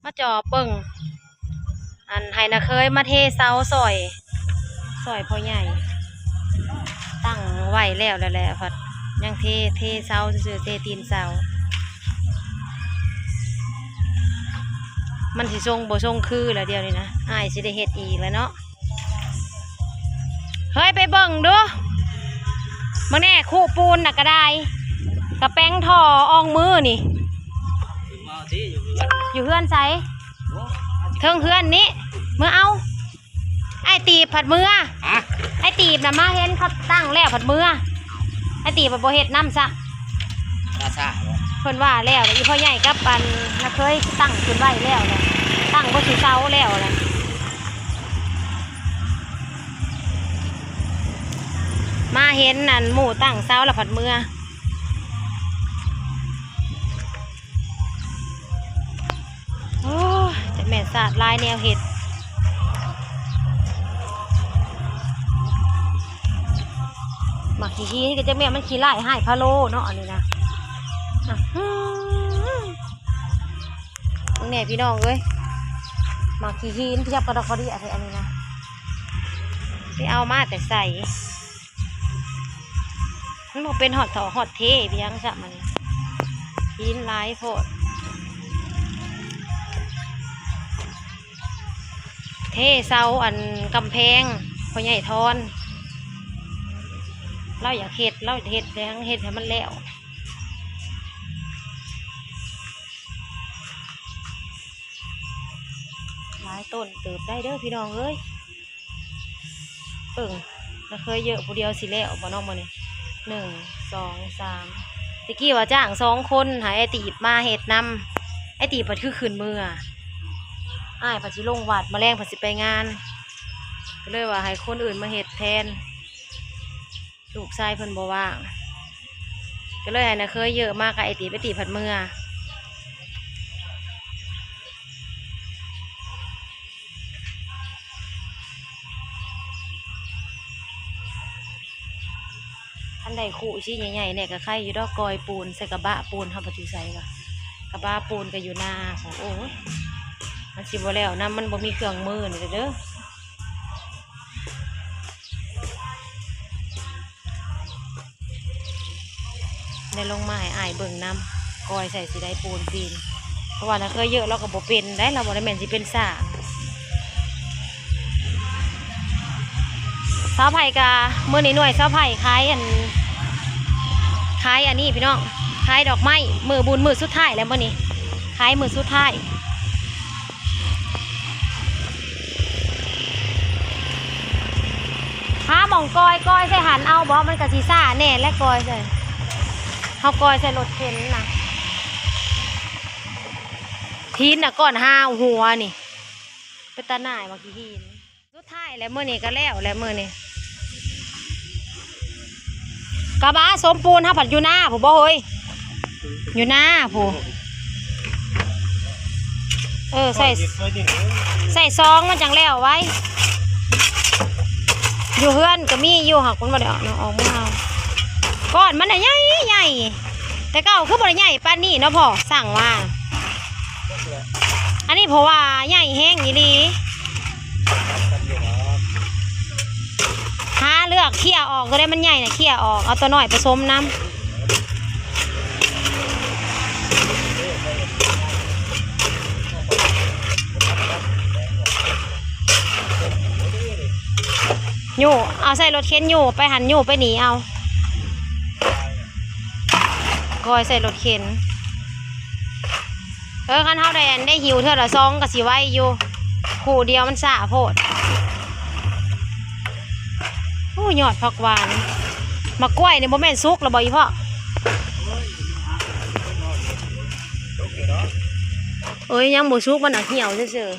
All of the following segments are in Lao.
ມາຈອບເບິ່ງ ອັນ ໃຫ້ນ້າເຂີຍມາເທເສົາຊ່ອຍ ຊ່ອຍພໍ່ໃຫຍ່ ຕັ້ງໄວ້ແລ້ວ ແລ້ວແຫຼະ ພັດຍັງເທ ເທເສົາຊື່ໆ ເທຕີນເສົາ ມັນຊິຊົງບໍ່ຊົງຄືລະ ດຽວນີ້ນະ ອ້າຍຊິໄດ້ເຮັດອີກແລ້ວເນາະ. ເຮີ້ຍ ໄປເບິ່ງດູ ເບິ່ງແດ່ ຄູປູນນະກະດາຍ ກະແປງທໍ່ອອງມືນີ້ ມາຕິ ຢູ່ເຮືອນ ຢູ່ເຮືອນໃສ? ໂອ້ ເທິງເຮືອນນີ້ ເມືອເອົາ. ອ້າຍຕີບພັດເມືອ ຮະ? ອ້າຍຕີບນະມາເຫັນເຂົາຕັ້ງແລ້ວພັດເມືອ ອ້າຍຕີບພັດບໍ່ເຮັດນຳຊະ ລາຊາບໍ? ເພິ່ນວ່າແລ້ວ ອີ່ພໍ່ໃຫຍ່ກັບອັນນ້າເຂີຍຕັ້ງຂຶ້ນໄວ້ແລ້ວແຫຼະ ຕັ້ງບໍ່ສູ່ເສົາແລ້ວແຫຼະ. ມາເຫັນອັນໝູ່ຕັ້ງເສົາລະພັດເມືອ. ໂອ້ຍ ຈັກແມ່ນສາດຫຼາຍແນວເຮັດ ໝາກຂີ້ຫີນກໍຈັກແມ່ນມັນຂີ້ຮ້າຍຮ້າຍພະໂລເນາະ ອັນນີ້ນະ ອະ ອື ເບິ່ງແດ່ພີ່ນ້ອງເອີຍ ໝາກຂີ້ຫີນພຽບກະດອກກະເດຍແທ້ອັນນີ້ນະ ໄປເອົາມາແຕ່ໃສ? ມັນບໍ່ເປັນຮອດທໍ່ຮອດເທ ເປັນຫຍັງຊະມັນ ຫີນຫຼາຍໂພດ ເທເສົາອັນກຳແພງພໍ່ໃຫຍ່ທອນ ລາວຢາກເຮັດ ລາວເຮັດແລ້ວ ເຮັດໃຫ້ມັນແລ້ວ ຫຼາຍຕົ້ນເຕີບໄດ໋ເດີພີ່ນ້ອງເອີຍ. ເອີ ນ້າເຂີຍເຢີະຜູ້ດຽວຊິແລ້ວບໍ່ເນາະມື້ນີ້ ໜຶ່ງ ສອງ ສາມ ແຕ່ກີ້ວ່າຈ້າງສອງຄົນໃຫ້ອ້າຍຕີບມາເຮັດນຳ ອ້າຍຕີບພັດຄືຂຶ້ນເມືອ ອ້າຍພັດຊິລົງວັດ ມາແລງພັດຊິໄປງານ ກໍເລີຍວ່າໃຫ້ຄົນອື່ນມາເຮັດແທນ ລູກຊາຍເພິ່ນບໍ່ວ່າງ ກໍເລີຍໃຫ້ນ້າເຂີຍເຢີະມາກັບອ້າຍຕີບ ອ້າຍຕີບພັດເມືອ. ຄັນໄດ້ຄຸຊິໃຫຍ່ໆແດ່ກໍໄຄຢູ່ດອກ ກ່ອຍປູນໃສ່ກະບະປູນ ເຮົາໄປຢູ່ໃສວະ ກະບະປູນກໍຢູ່ນາພຸ້ນ ໂອ້ຍ ມັນຊິບໍ່ແລ້ວນຳ ມັນບໍ່ມີເຄື່ອງມືນີ້ເດີ. ໄດ້ລົງມາໃຫ້ອ້າຍເບິ່ງນຳ ກ່ອຍໃສ່ຊິໄດ້ປູນຕີນ ເພາະວ່ານ້າເຂີຍເຢີະລາວກໍບໍ່ເປັນໄດ໋ ລາວບໍ່ໄດ້ແມ່ນຊິເປັນຊ່າງ. ສາວໄພກະ ມື້ນີ້ໜ່ວຍສາວໄພຂາຍອັນ ຂາຍອັນນີ້ພີ່ນ້ອງ ຂາຍດອກໄມ້ ມື້ບຸນມື້ສຸດທ້າຍແລ້ວມື້ນີ້ ຂາຍມື້ສຸດທ້າຍ. ຫາໝ່ອງກ່ອຍ ກ່ອຍໃສ່ຫັ້ນເອົາບໍ ມັນກະຊິຊ້າແດ່ແຫຼະ ກ່ອຍໃສ່ ເຮົາກ່ອຍໃສ່ລົດເຂັນນະ ຫີນນະ ກ້ອນຫ້າຫົວນີ້ ເປັນຕາໜ່າຍໝາກຂີ້ຫີນ. ສຸດທ້າຍແລ້ວມື້ນີ້ ກະແລ້ວແລ້ວມື້ນີ້ ກະບະສົມປູນເຮົາພັດຢູ່ນາພຸ້ນບໍເຮີ້ຍ ຢູ່ນາພຸ້ນ ເອີ ໃສ່ ໃສ່ຊອງມັນຈັ່ງແລ້ວໄວ ຢູ່ເຮືອນກະມີຢູ່ ຫາກມັນບໍ່ໄດ້ເອົາອອກມາເອົາ ກ້ອນມັນນະໃຫຍ່ໃຫຍ່ ແຕ່ເກົ່າຄືບໍ່ໄດ້ໃຫຍ່ປານນີ້ເນາະພໍ່ ສ້າງວ່າ ອັນນີ້ເພາະວ່າໃຫຍ່ແຮງອີ່ຫຼີ ຫາເລືອກເຄຍອອກ ໂຕໃດມັນໃຫຍ່ນະເຄຍອອກ ເອົາໂຕນ້ອຍປະສົມນຳ ຍູ້ ເອົາໃສ່ລົດເຂັນຍູ້ໄປຫັ້ນ ຍູ້ໄປນີ້ເອົາ. ກ້ອຍໃສ່ລົດເຂັນ ເອີ ຄັນເຮົາໄດ້ ໄດ້ຫິ້ວເທື່ອລະສອງກະຊິໄວຢູ່ ຄູ່ດຽວມັນຊ້າໂພດ. ໂອ້ ຍອດຜັກຫວານ ໝາກກ້ວຍນີ້ບໍ່ແມ່ນສຸກລະບໍ່ອີ່ພໍ່? ເອີຍ ຍັງບໍ່ສຸກ ມັນໜັກຫ່ຽວຊື່ໆ.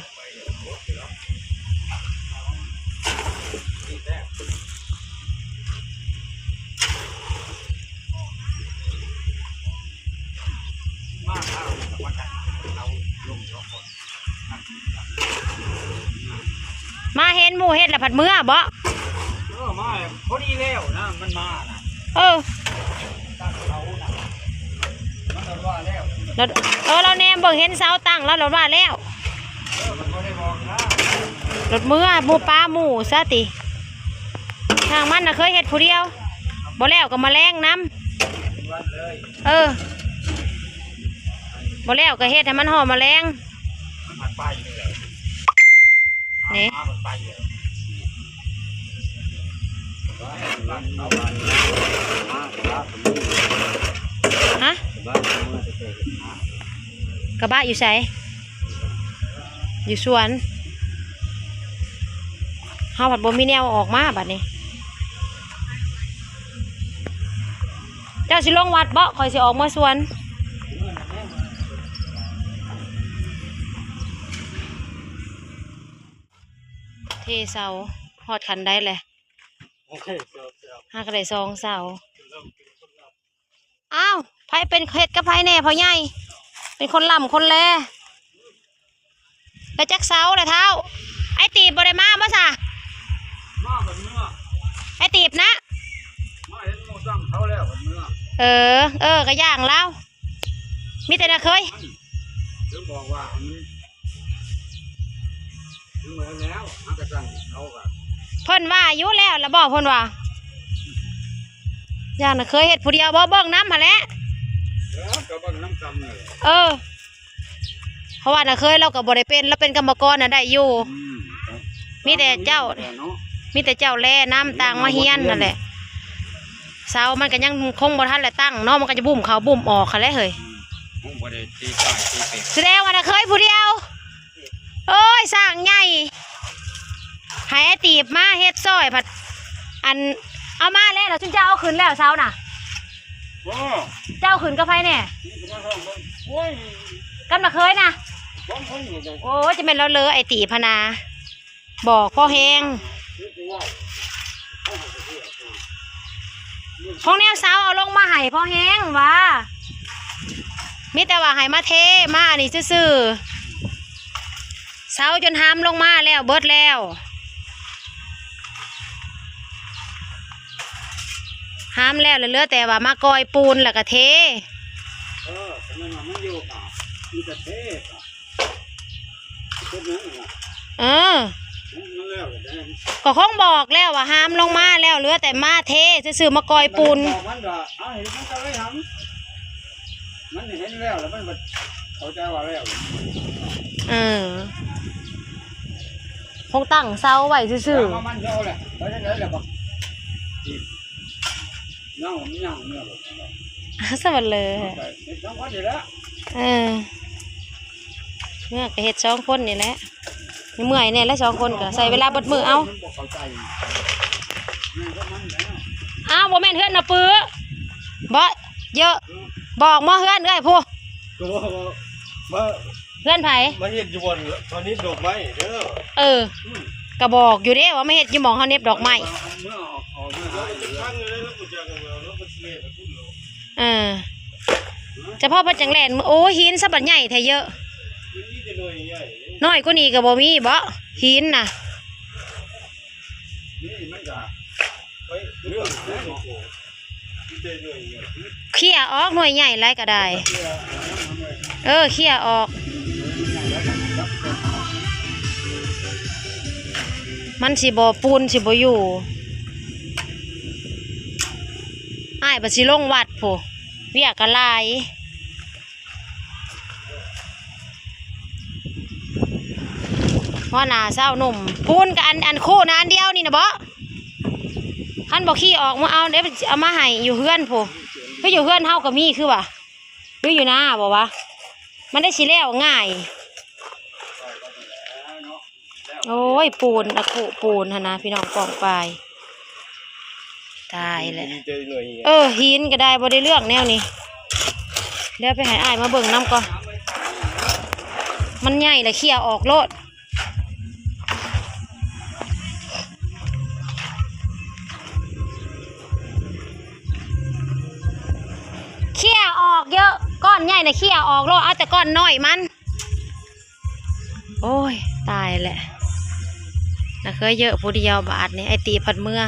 ມາເຫັນໝູ່ເຮັດລະພັດເມືອບໍ? ເອີ ມາພໍດີແລ້ວນະ ມັນມານະ ເອີ ຕັດເຂົານະ ມັນວ່າແລ້ວ. ລະ ເອີ ລາວແນມເບິ່ງເຫັນເສົາຕັ້ງ ລາວລະວ່າແລ້ວ ເອີ ມັນບໍ່ໄດ້ບອກນະ ລົດເມືອໝູ່ປາໝູ່ຊະຕິ ທາງມັນນະເຄີຍເຮັດຜູ້ດຽວ ບໍ່ແລ້ວກໍມາແລງນຳ ເອີ ບໍ່ແລ້ວກໍເຮັດໃຫ້ມັນຫໍ່ມາແລງ ມັນຫາກໄປນີ້ແຫຼະ ນີ້ ຮະ ກະບະຢູ່ໃສ? ຢູ່ສວນ ເຮົາພັດບໍ່ມີແນວອອກມາບັດນີ້ ເຈົ້າຊິລົງວັດເບາະ ຂ້ອຍຊິອອກເມືອສວນ ເທເສົາ ຮອດຂັ້ນໃດແຫຼະ? ຫາກະໄດ້ສອງເສົາ ອ້າວ ໃຜເປັນເຮັດກັບໃຜແດ່ພໍ່ໃຫຍ່? ເປັນຄົນລ່ຳຄົນແລ ໄດ້ຈັກເສົາແລ້ວທ້າວ? ໄອ້ຕີບບໍ່ໄດ້ມາບໍ່ຊະ? ມາບັດເມືອ ໄອ້ຕີບນະ ມາເຫັນໝູ່ຕັ້ງເສົາແລ້ວບັດເມືອ ເອີ ເອີ ກະຢ່າງລາວ ມີແຕ່ນາເຄີຍ ເຖິງບອກວ່າມັນ ເພິ່ນວ່າຢູ່ແລ້ວລະບໍ່ ເພິ່ນວ່າ ຢ່ານະເຄີຍເຮັດຜູ້ດຽວບໍ່ ເບິ່ງນຳຫັ້ນແຫຼະ ເອີ ກະເບິ່ງນຳກັນນີ້ແຫຼະ ເອີ ເພາະວ່ານະເຄີຍລາວກະບໍ່ໄດ້ເປັນ ລາວເປັນກຳມະກອນນະໄດ້ຢູ່ ອືມ ມີແຕ່ເຈົ້າ ມີແຕ່ເຈົ້າແລນຳ ຕ່າງມາຮຽນຫັ້ນແຫຼະ ເສົາມັນກະຍັງຄົງບໍ່ທັນໄດ້ຕັ້ງເນາະ ມັນກະຈະບຸ້ມເຂົ້າບຸ້ມອອກຫັ້ນແຫຼະເຮີ້ຍ ອືມ ບໍ່ໄດ້ຕີປ້າຍຕີເປັນ ສະແດງວ່ານະເຄີຍຜູ້ດຽວ ໂອ້ຍ ສ້າງໃຫຍ່ ໃຫ້ໄອ້ຕີບມາເຮັດຊ່ອຍ ພັດ ອັນ ເອົາມາແລ້ວ ແລ້ວຊຸມເຈົ້າເອົາຂຶ້ນແລ້ວເສົານະ ໂອ້ ເຈົ້າຂຶ້ນກັບໃຜແດ່? ໂອ້ຍ ກັບນາເຄີຍນະ ສອງຄົນນີ້ ໂອ້ຍ ຈະແມ່ນລາວເລີໄອ້ຕີບຫັ້ນນາ ບອກພໍແຮງ ຂອງແນວເສົາເອົາລົງມາໃຫ້ພໍແຮງຫວາ ມີແຕ່ວ່າໃຫ້ມາເທມາອັນນີ້ຊື່ໆ ເສົາຈົນຫາມລົງມາແລ້ວ ເບິດແລ້ວ ຫາມແລ້ວ ແລ້ວເຫຼືອແຕ່ວ່າມາກ່ອຍປູນແລ້ວກະເທ ເອີ ກະແມ່ນວ່າມັນຢູ່ກະມີແຕ່ເທ ເອີ ກະຄົງບອກແລ້ວວ່າຫາມລົງມາແລ້ວ ເຫຼືອແຕ່ມາເທຊື່ໆ ມາກ່ອຍປູນ ມັນເຫັນແລ້ວ ແລ້ວມັນເຂົ້າໃຈວ່າແລ້ວ ເອີ ຄົງຕັ້ງເສົາໄວ້ຊື່ໆ ເອົາແຫຼະ ໄປທາງໃດແລ້ວບັກ ຍັງ ຍັງ ຍັງ ສະບັດເລີ ເອີ ເມືອກະເຮັດສອງຄົນນີ້ແຫຼະ ເມື່ອຍແດ່ແຫຼະ ສອງຄົນກະໃຊ້ເວລາເບິດມື້ເອົາ ອ້າວ ບໍ່ແມ່ນເຮືອນນາປືເບາະ ເຢີະ ບອກມາເຮືອນເອື້ອຍພຸ້ນ ກະວ່າມາ ເຮືອນໃຜ? ມາເຮັດຢູ່ບ່ອນພານິດດອກໄມ້ເດີ ເອີ ອືມ ກະບອກຢູ່ເດ້ວ່າມາເຮັດຢູ່ໝ່ອງເຮົາເນັບດອກໄມ້ ເອີ ສະເພາະເພິ່ນຈັ່ງແລ່ນ ໂອ້ ຫີນສະບັດໃຫຍ່ແທ້ເຢີະ ນ້ອຍກວ່ານີ້ກະບໍ່ມີເບາະ ຫີນນະ ເຄຍອອກ ໜ່ວຍໃຫຍ່ຫຼາຍກະໄດ້ ເອີ ເຄຍອອກ ມັນຊິບໍ່ ປູນຊິບໍ່ຢູ່ ອ້າຍບັດຊິລົງວັດພຸ້ນ ວຽກກະຫຼາຍ ຫົວໜ້າຊາວໜຸ່ມ ປູນກະອັນ ອັນຄູ່ນະ ອັນດຽວນີ້ນະເບາະ ຄັນບໍ່ຂີ່ອອກມາເອົາເດ້ ເອົາມາໃຫ້ຢູ່ເຮືອນພຸ້ນ ຄືຢູ່ເຮືອນເຮົາກະມີຄືວ່າ ຫຼືຢູ່ນາບໍ່ວະ ມັນໄດ້ຊິແລ້ວງ່າຍ. ໂອ້ຍ ປູນ ອະຄຸປູນຫັ້ນນະພີ່ນ້ອງ ປ້ອງປາຍ ຕາຍແລ້ວ ເອີ ຫີນກະໄດ້ ບໍ່ໄດ້ເລື່ອງແນວນີ້ ດຽວໄປໃຫ້ອ້າຍມາເບິ່ງນຳກ່ອນ ມັນໃຫຍ່ລະເຄຍອອກໂລດ ເຄຍອອກເຢີະ ກ້ອນໃຫຍ່ນະເຄຍອອກໂລດ ເອົາແຕ່ກ້ອນນ້ອຍມັນ. ໂອ້ຍ ຕາຍແຫຼະ ນະເຄີຍເຢີະຜູ້ດຽວບາດນີ້ ໄອ້ຕີບພັດເມືອ